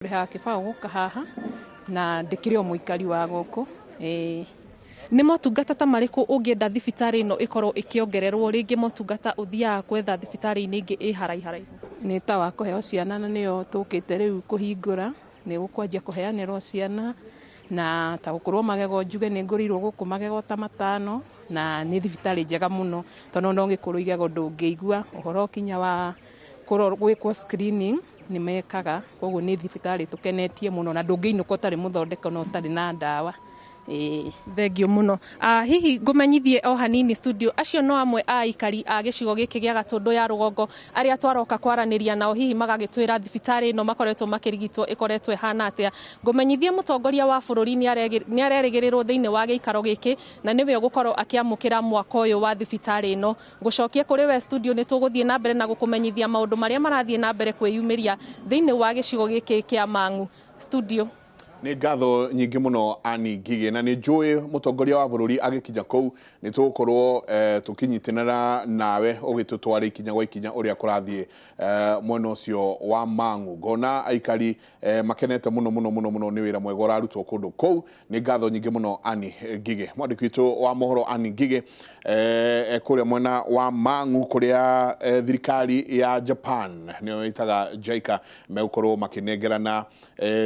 Ndĩhaga kĩbaũ gũka haha na ndĩkĩrĩ o mũikari wa gũkũ, ĩĩ. Nĩ motungata ta marĩkũ ũngĩenda thibitarĩ ĩno ĩkorwo ĩkĩongererwo, rĩngĩ motungata ũthiaga gwetha thibitarĩ-inĩ ĩngĩ ĩ haraiharaihu? Nĩ ta wa kũheo ciana na nĩyo tũkĩte rĩu kũhingũra, nĩ gũkwanjia kũheanĩrwo ciana, na ta gũkũrwo magego njuge nĩ ngũrĩirwo gũkũ magego ta matano, na nĩ thibitarĩ njega mũno, tondũ ona ũgĩkũrwo igego ndũngĩigua, ũhoro kinya wa gwĩkwo screening nĩ mekaga, koguo nĩ thibitarĩ tũkenetie mũno na ndũngĩinũka ũtarĩ mũthondeke na ũtarĩ na ndawa. Ĩĩ. Thengiũ mũno. Ah, hihi ngũmenyithie o hanini studio, acio no amwe a aikari a gĩcigo gĩkĩ gĩa Gatũndũ ya rũgongo arĩa twaroka kwaranĩria nao, hihi magagĩtwĩra thibitarĩ ĩno makoretwo makĩrigitwo ĩkoretwo ĩhana atĩa. Ngũmenyithie mũtongoria wa bũrũri nĩ arerĩgĩrĩrwo thĩinĩ wa gĩikaro gĩkĩ na nĩwe ũgũkorwo akĩamũkĩra mwako ũyũ wa thibitarĩ ĩno. Ngũcokie kũrĩ we studio, nĩ tũgũthiĩ na mbere na gũkũmenyithia maũndũ marĩa marathiĩ na mbere kwĩyumĩria thĩinĩ wa gĩcigo gĩkĩ kĩa Mang'u. Studio. Nĩ ngatho nyingĩ mũno Annie Ngigĩ, na nĩ njũĩ mũtongoria wa bũrũri agĩkinya kũu nĩ tũgũkorwo tũkĩnyitanĩra nawe ũgĩtũtwara ikinya gwa ikinya ũrĩa kũrathiĩ mwena ũcio wa Mang'u. Ngona aikari makenete mũno mũno mũno mũno nĩ wĩra mwega ũrarutwo kũndũ kũu. Nĩ ngatho nyingĩ mũno Annie Ngigĩ. Mwandĩki witũ wa mohoro Annie Ngigĩ kũrĩa mwena wa Mang'u kũrĩa thirikari ya Japan nĩyo ĩtaga JICA megũkorwo makĩnengerana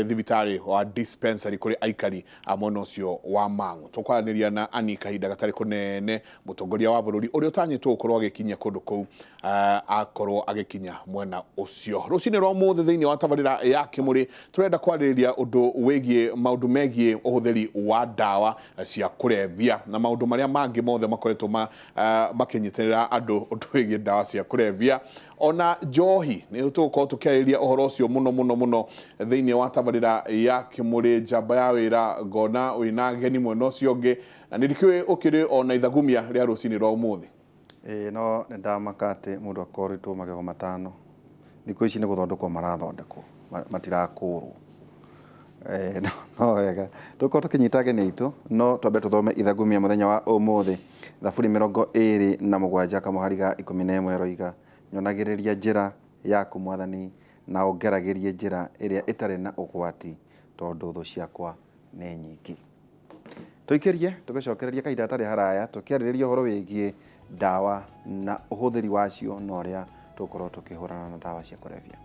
thibitarĩ wa dispensary kũrĩ aikari a mwena ũcio wa Mang'u. Tũkwaranĩria na Annie kahinda gatarĩ kũnene, mũtongoria wa bũrũri ũrĩa ũtanyĩtwo gũkorwo agĩkinya kũndũ kũu akorwo agĩkinya mwena ũcio. Rũcinĩ rwa ũmũthĩ thĩinĩ wa tabarĩra ya Kĩmũrĩ tũrenda kwarĩrĩria ũndũ wĩgiĩ maũndũ megiĩ ũhũthĩri wa ndawa cia kũrebia na maũndũ marĩa mangĩ mothe makoretwo makĩnyitĩrĩra andũ ũndũ wĩgiĩ ndawa cia kũrebia ona njohi. Nĩ tũgũkorwo tũkĩarĩrĩria ũhoro ũcio mũno mũno mũno thĩinĩ wa tabarĩra ya Kĩmũrĩ. Njamba ya wĩra, ngona wĩna ageni mwena ũcio ũngĩ na nĩ ndikĩũĩ ũkĩrĩ ona ithagumia rĩa rũcinĩ rwa ũmũthĩ. Ĩĩ, no nĩ ndamaka atĩ mũndũ akorĩtwo magego matano thikũ ici nĩ gũthondekwo marathondekwo, matirakũrwo. No wega tũkorwo tũkĩnyita ageni aitũ, no twambe tũthome ithagumia mũthenya wa ũmũthĩ. Thaburi 27 kamũhari ga 11 ĩroiga, nyonagĩrĩria njĩra yaku Mwathani, na ũngeragĩrie njĩra ĩrĩa ĩtarĩ na ũgwati, tondũ thũ ciakwa nĩ nyingĩ. Tũikĩrie tũgĩcokereria kahinda gatarĩ haraya tũkĩarĩrĩria ũhoro wĩgiĩ ndawa na ũhũthĩri wacio na ũrĩa tũgũkorwo tũkĩhũrana na ndawa cia kũrebia.